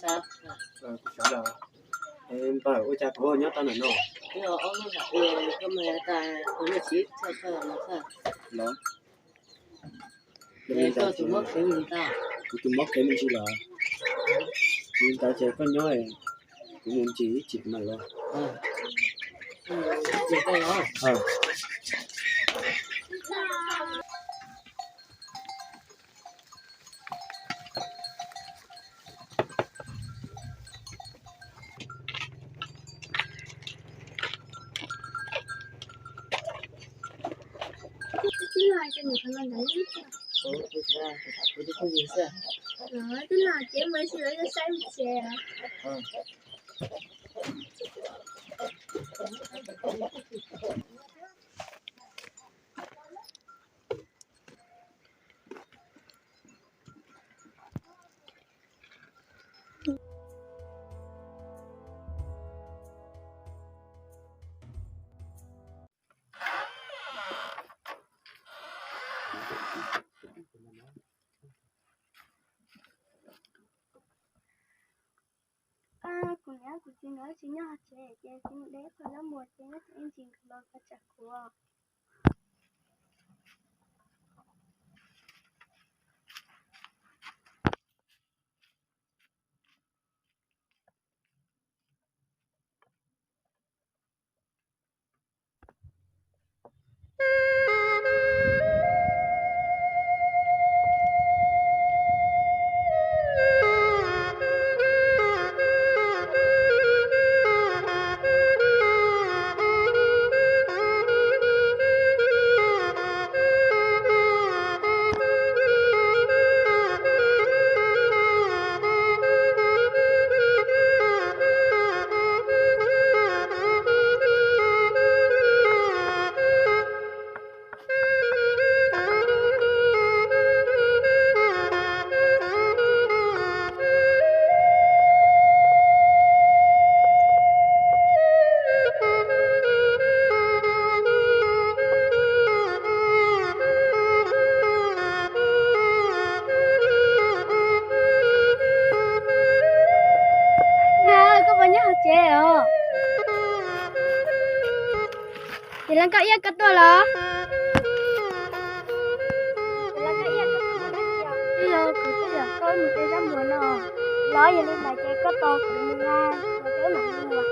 Kuv xav lawm. Npawg, ua cas kuv nyob tau ntawm no? Los, kuv tus mob khev me ntsis lawm. Li ntawd ces koj nyob, kuv mus ntsis ib chim kuv mam los. Kuv niam kuv txiv nkawd tsis nyob tsev ces kuv de ib qho zaub npua ces nyob tsev ib ntsis nkawd los nkawd tsam kuv. Koj puas nyob hauv tsev os? Ces Leej Koj Iab koj tuaj los? Leej Koj Iab, koj tuaj mus dab tsi os? Twb yog kuv twb yog koj mus de zaub npua no. Los yog li ntawd ces koj tos kuv mus na, kuv twb mam li mus.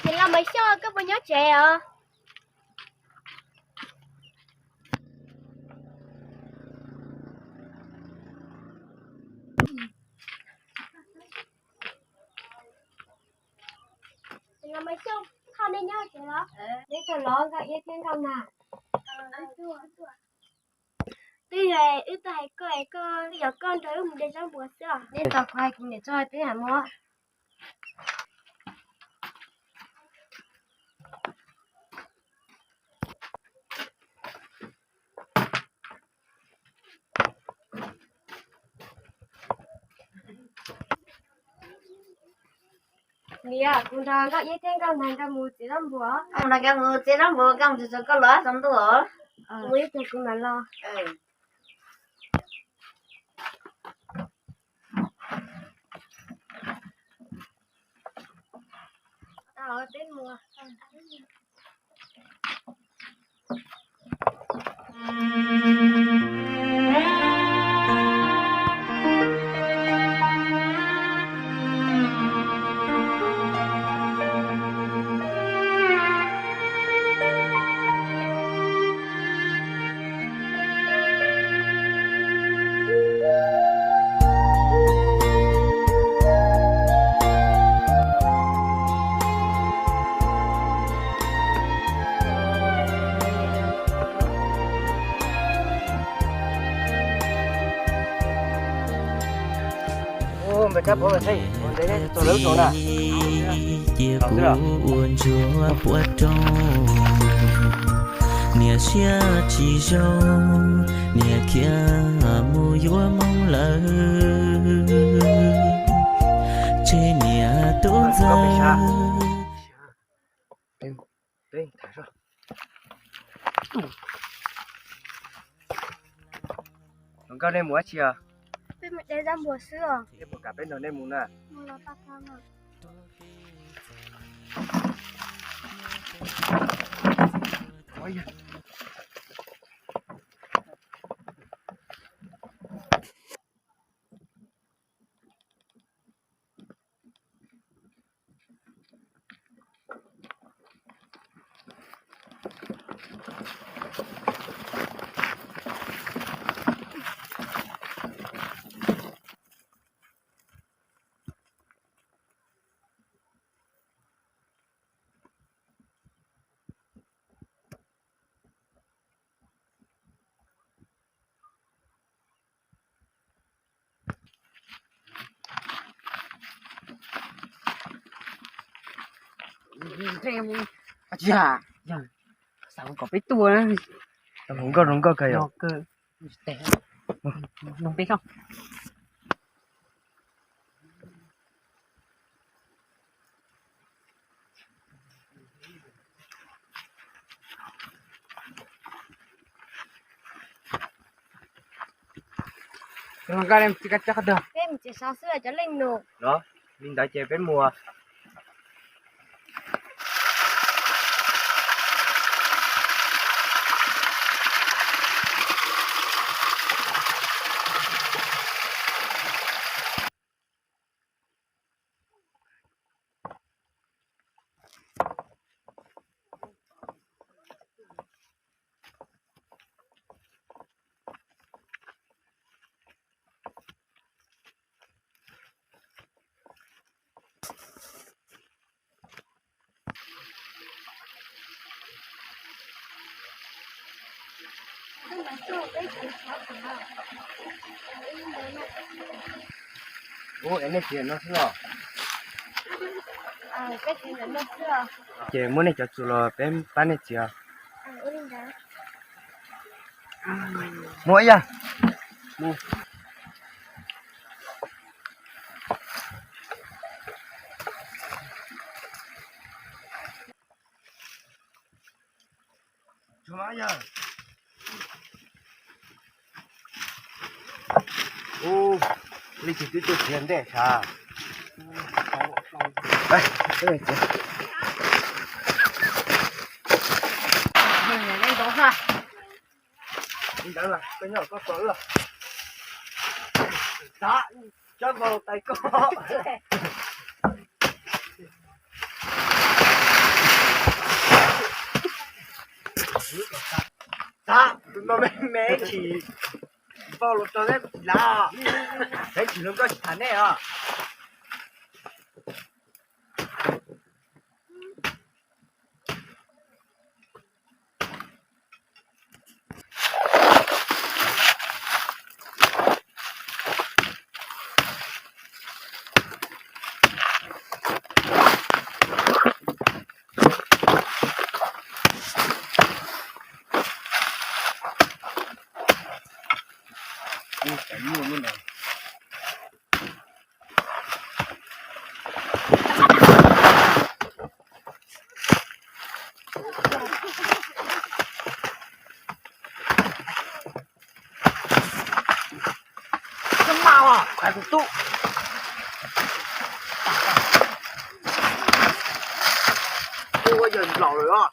Ces Los Maiv Xyooj, koj puas nyob tsev os? Los Maiv Xyooj, Thoj nej nyob tsev los? Neb tau los Nkauj Iab thiab Nkauj Nas? Twb yog wb tuaj hais koj es koj, twb yog koj nrog wb mus de zaub npua xwb os. Neb tos kuv hais kuv niam tso twb hais mog. Niam, kuv nrog Nkauj Iab thiab Nkauj Nag nkawd mus txiav zaub npua. Nkauj Nag nkawd mus txiav zaub npua, nkauj mus txiav zaub npua, koj los tsaus ntuj os. Mus ib pliag kuv mam los. Tau, peb mus. Ua npe rab puav ntshe ua ntev txog lawv tau na. Cia kuv ua ntsuag puab rooj, niam siab tsis zoo, niam khiav mus yuav Hmoob lawm, tseg niam tub ntxawg. Hluas nkauj, nej mus dab tsi os? Peb mus de zaub npua xwb os. Puas kam peb nrog nej mus na? Xav kom peb tuaj. Hluas nkauj, hluas nkauj kawg yog. Peb mus txiav xov xwb cov leej nus. Los, li ntawd ces peb mus. Ub, es nej txiav no xwb los? Ces muab nej cov txuas los peb pab nej txiav. Muab ib yam. Ub, li twb tuaj txiav ntej sav. Li ntawd mas koj nyob koj tos wb. Xav, cov vau tais koj. Xav, tus no me me tsis vau los tso neb tsis lav, neb tsis hluas nkauj tsis tham nej os. Koj mas os, hais tus tub. Ua yawg laus lawm os.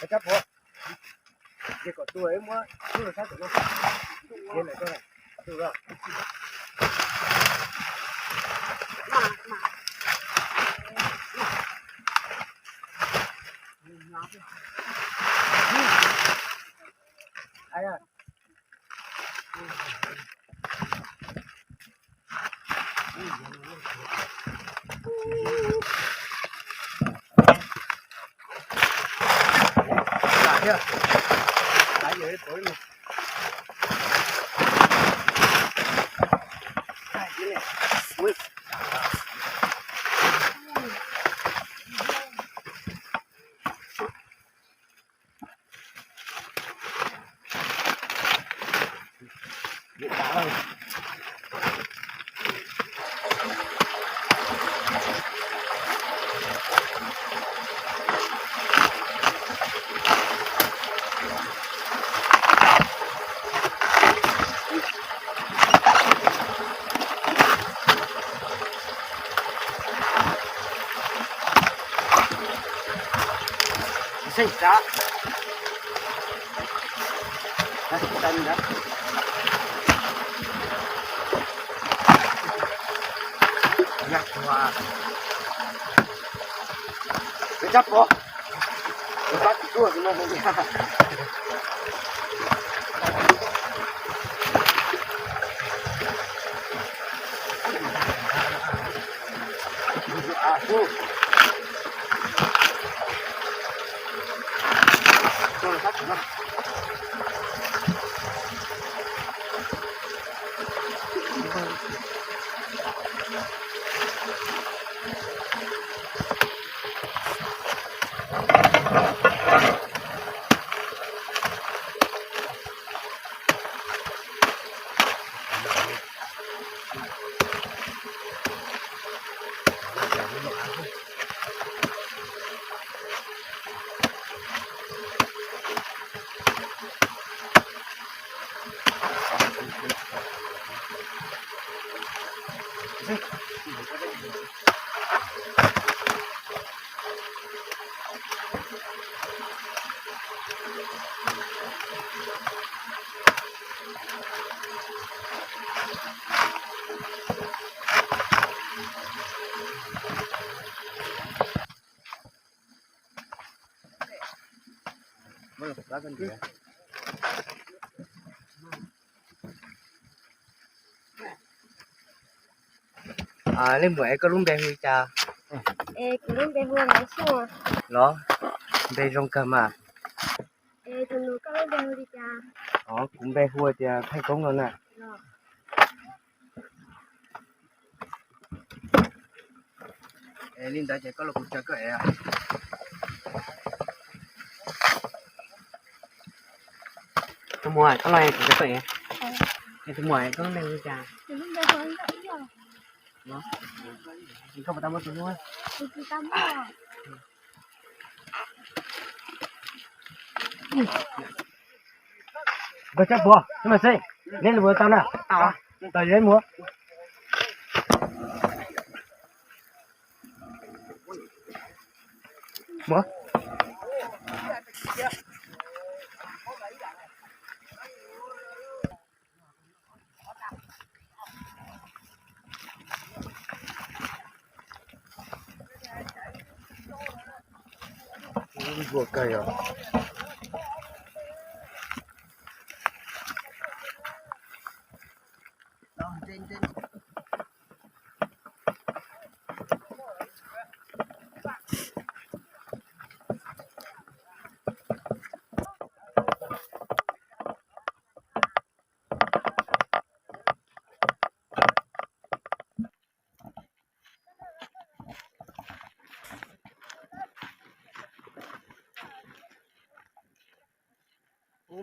Tab puas, ces kom tua muab lub sab tom no, ces lawm tua. Xeeb tsav. Peb tsab pov, peb pab kuv tuaj no. Leej muam, es koj lub npe hu li cas? Kuv lub npe hu Los, npe zoo kawg mas. Kuv npe hu tias Pheej Koob no na. Li ntawd ces koj los kuv caw koj ev. Tus muam, koj los kuv caw koj ev. Es tus muam, koj lub npe hu li cas? Koj puas tau muaj tus hlub? Koj tsab puas, neb los tau na. Tau yog ib muag.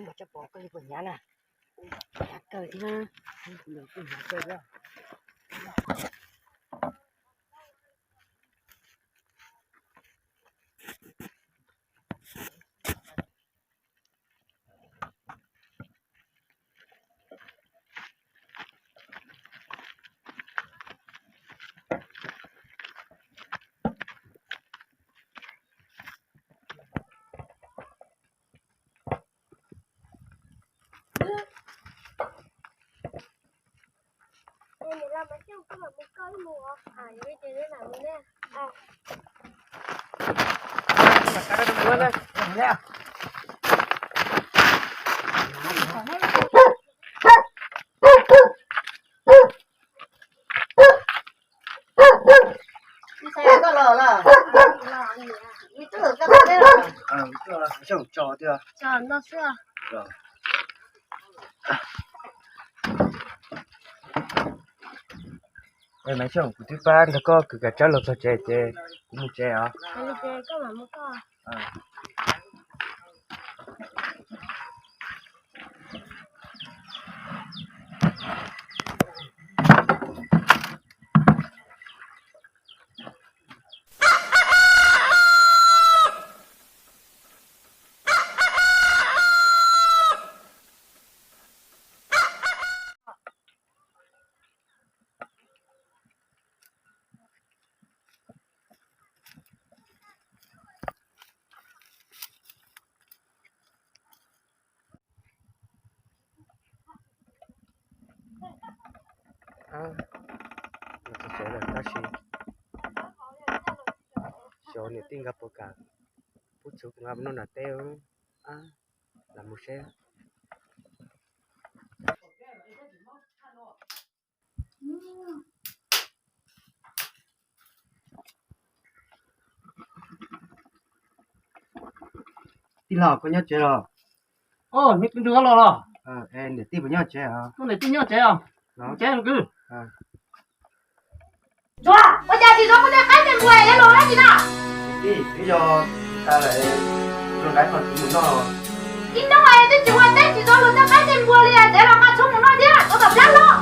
Mas tso pom koj yuav puas hnyav na. Hnyav kawg thiab. Hnyav kawg thiab. Xyoo tso tiag. Maiv Xyooj, kuv twb pab nrog koj kwv kav tsawb los txog tsev ces kuv mus tsev os. Los txog tsev lawm tab sis xyov niam tij nkawd puas kam pub txhuv kuv nqa mus noj nram teb. Los mus seb. Tij laug, koj nyob tsev los? Nyob tsev los. Niam tij puas nyob tsev? Niam tij nyob tsev os. Tsev kwv. Tsuas, ua cas tsis tau kuv tej qaib tej npua es los dab tsi na? Tij, twb yog tas lawm, zoo nraiv qhov txhuv mus noj. Ib hnub es twb tsis ua teb tsis tau luag tej qaib tej npua li es los nqa txhuv mus noj thiab, tau tom plab los.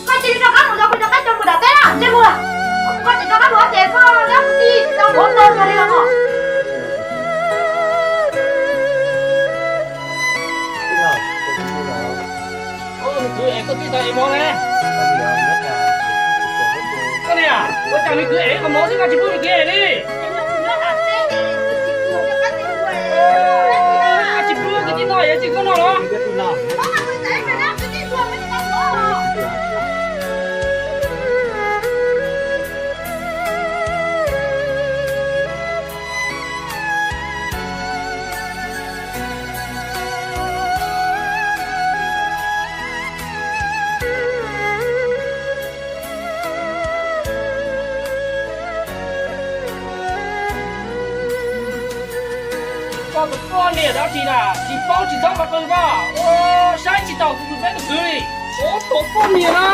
Koj cia li rov qab mus, kuv rov qab coj mus nram teb na, ntsej muag. Koj tsis rov qab los ces koj dab tij tsis tau ua tau li los. Koj twb tau ev mov ne. Koj niam, ua cas nws kwv ev ib qho mov xwb koj tsis pub nws kwv ev li? Koj tsis pub kwv tij noj es tsis koj noj los? Koj tus poj niam dab tsi na, tsis paub tsis txhob qhov twg koj, ua saib tsis taus kuv tus peb tus kwv li. Ua tus poj niam na.